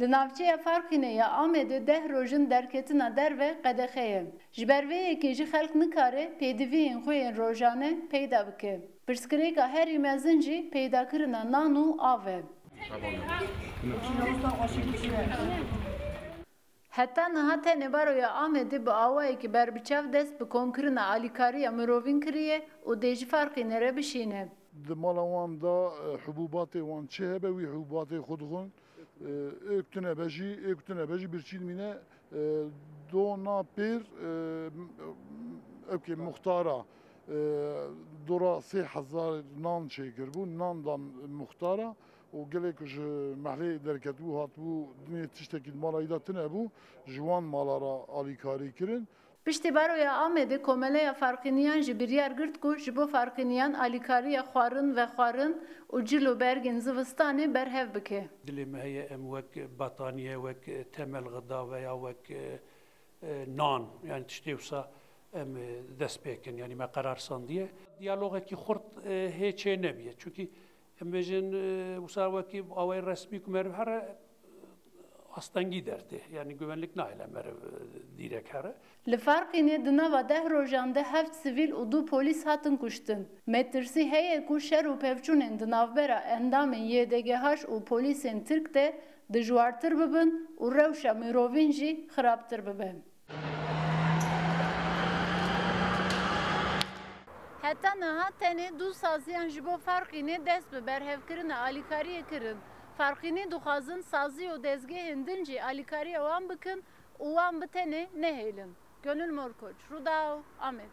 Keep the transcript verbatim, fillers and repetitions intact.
Di navçeya Farqînê ya Amedê deh rojin derketina derve qedexe ye. Ji ber vê yekê jî xelk nikare pêdiviyên xwe yên rojane peyda bike. Pirsgirêka herî mezin jî peydakirina nan û av e. Heta niha tenê baroya Amedê bi awayekî berbiçav dest bi komkirina alîkariya mirovîn kiriye û dê ji Farqînê re bişîne. Di mala wan de, e, hubûbatê wan çi hebe, wî hubûbatê xwe dixwin. E, ê ku tune be jî, ê ku tune be jî birçî dimîne, e, dona pêr, e, m-, ewkê muxtara, e, dora sê hezar nan çêkiribû, nan dan muxtara û gelê ku ji mehlê derketibû, hatibû dinê tiştekî di mala wî de tune bû, ji wan mala re alîkarî kirin. Piştî baroya Amedê komeleya Farqîniyan jî biryar girt ku ji bo Farqîniyan alîkariya xwarin, vexwarin û cil û bergên zivistanê berhev bike. Dilê me heye em wek bataniye, wek temel xida veya wek, e, e, nan, yani tiştê wisa em, e, dest pê kin. Yani me qerar sandiye. Diyalogekî xurt, e, hê çê nebiye. Çunkî em bêjin, e, wisa wekî awayê resmî ku meriv here, e, astengî dertê. Yani güvenlik nahêle meriv, e, dîrek here. Li Farqînê di nava deh rojan de heft sivîl û du polîs hatin kuştin. Metirsî heye ku şer û pevçûnên di navbera endamên Y D G H û polîsên Tirk de dijwartir bibin û rewşa mirovîn jî xirabtir bibe. Heta niha tenê du saziyan ji bo Farqînê dest bi berhevkirina alîkariyê kirin. Farqînî dixwazin sazî û dezgehên din jî alîkariya wan bikin û wan bi tenê nehêlin. Gönül Morkoç, Rûdaw, Amed.